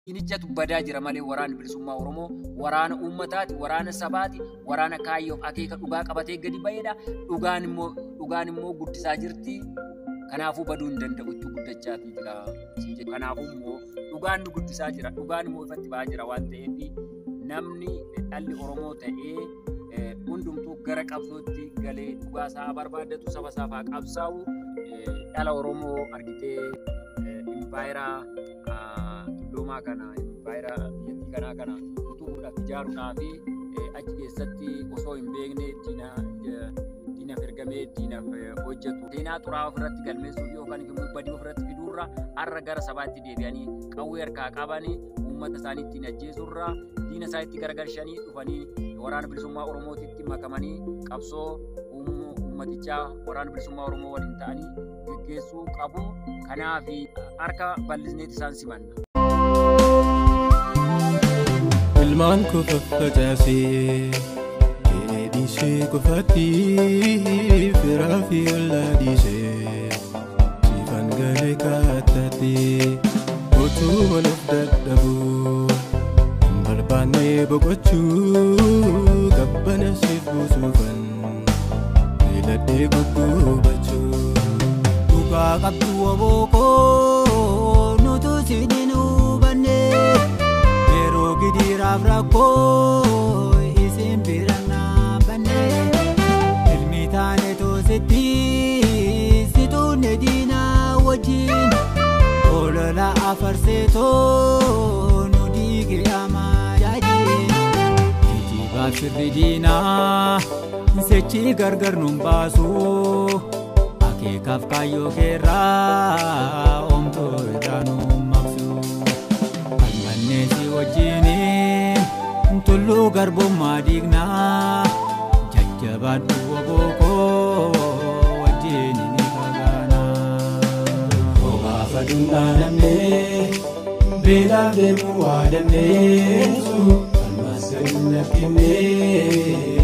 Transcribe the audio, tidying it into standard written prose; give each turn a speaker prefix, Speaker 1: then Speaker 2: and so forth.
Speaker 1: Diinichatu badaa jira malee waraanni bilisummaa Oromoo waraana uummataati, waraana sabaati, waraana kaayyoof akeeka dhugaa qabatee gadi ba'eedha. Dhugaan immoo guddisaa jirti. Kanaafuu baduu hin danda'u, itti guddachaatii jira. Kanaafuu immoo dhugaan nu guddisaa jira. Dhugaan immoo ifatti ba'aa jira waan ta'eef, namni dhalli Oromoo ta'ee hundumtuu gara qabsootti galee dhugaa isaa barbaadatu, saba isaaf haa qabsaa'u. Dhala Oromoo argitee impaayeraa tulloomaa kana, impaayeraa biyyattii kanaa kana utubuudhaaf, ijaaruudhaaf achi keessatti osoo hin beekne diinaaf ergamee diinaaf hojjetu. Seenaa xuraa'aa ofirratti galmeessuuf yookaan immoo badii ofirratti fiduurra, har'a gara sabaatti deebi'anii qawwee harkaa qabanii uummata isaanii ittiin ajjeesurra, diina isaaniitti garagalchanii dhufanii waraana bilisummaa Oromootitti makamanii qabsoo uummatichaa waraana bilisummaa Oromoo waliin ta'anii geggeessuu qabu. Kanaaf harka bal'isneet isaan simanna.
Speaker 2: Ilmaan koo faffacaasee dhiisee qofaatti, firaa fi ollaa dhiisee siifan galee kaattaatti, utuu of dadhabuu hin barbaanne boqochuu, qabbana siif buusuufan filadhee gugguubachuu.
Speaker 3: Dhugaa qabdu obookoo, nutu isin hin hubanne, yeroo gidiraaf rakkoo isin bira dhaabbanne. Ilmi taane toositti situunne diinaa wajjin olola afarseetoo nu diige amaajaajin. Geejibaaf sirri diinaa sechi gargar nun baasu, akeekaaf kaayyoo keerraa oomtuu irraa nu maqsu. Falmannee si wajjiniin tulluu garbummaa diignaa, jajjabaadhu obookoo, wajjin ni fagaanaa.
Speaker 2: Homaaf aduun dhaanamnee, beelaaf deemuu waa dandeessu, ammas gadi hin lakkifnee.